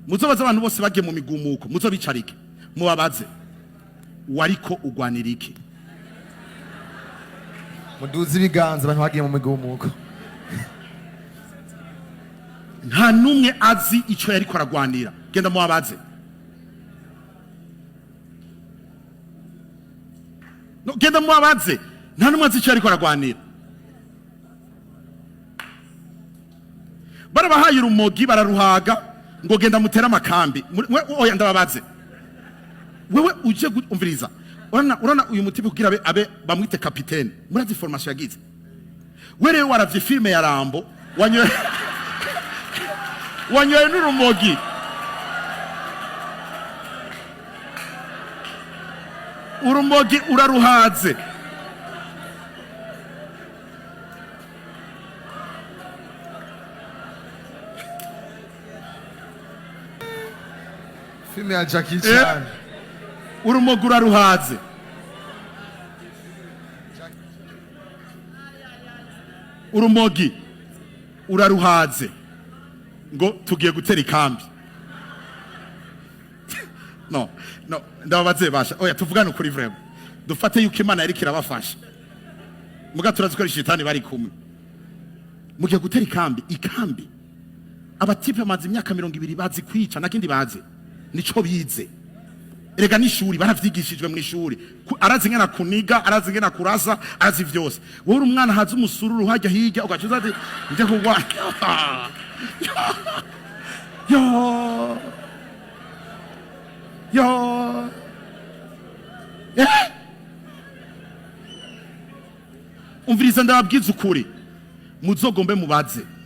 Muzobaze abantu bose bagiye mu migumuko, muzobicarike mubabaze: wariko ugwanira iki? Muduze ibiganza abantu bagiye mu migumuko. Nta n'umwe azi icyo yariko aragwanira. Genda mubabaze. No, genda mubabaze, nta n'umwe azi icyo yariko aragwanira. Barabahaye urumogi bararuhaga ngo genda mutere amakambi. Oya, ndababaze, wewe uje umviriza, urana uyu mutipe kugira abe bamwite kapitene, murazi formation yagize? We rero waravye filme ya Rambo, wanyoye n'urumogi. Urumogi uraruhaze. Filime ya Jackie Chan. Urumogi uraruhaze. Urumogi uraruhaze ngo tugiye gutera ikambi. No, no, ndababaze basha. Oya, tuvugane ukuri vraiment. Dufate yuko Imana yariko irabafasha, muga turazi ko ari shitani bari kumwe. Mugiye gutera ikambi, ikambi abatipe bamaze imyaka 20 bazi kwica, nakindi bazi, nico bize. Erega n'ishuri baravyigishijwe mu ishuri. Arazi ingene kuniga, arazi ingene kurasa, arazi vyose. Wowe uri umwana, haza umusururu hajya hirya, ugaca uza ati nje kugwa yo yo. Eh! Umviriza, ndababwiza ukuri, muzogombe mubaze.